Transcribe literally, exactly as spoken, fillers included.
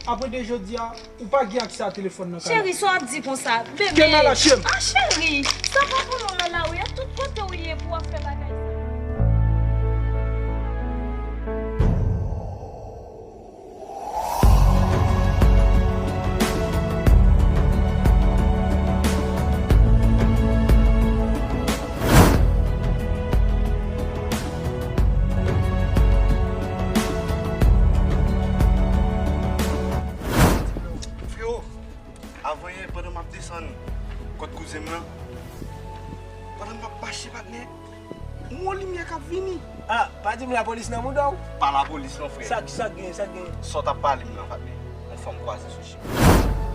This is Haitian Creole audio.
Apre de jodi a, ou pa gen aksè a telefòn nan, Kayla. Cheri, sa w ap di konsa? Bebe. Kayla, lâche m. Ah, cheri, sa pa pou nou nan lari a, tout kote w ye pou w ap fè bagay sa. Frewo, avan yè, pandan m ap desann kot kouzen m nan, pandan m ap mache, patnè, m wè yon limyè k ap vini. Ah, pa di m lapolis nan mouda w. Pa lapolis non, frè. Sa, sa k gen, sa k gen? Sa w t ap pale m nan, patnè. Yon fanm kwaze sou chimen.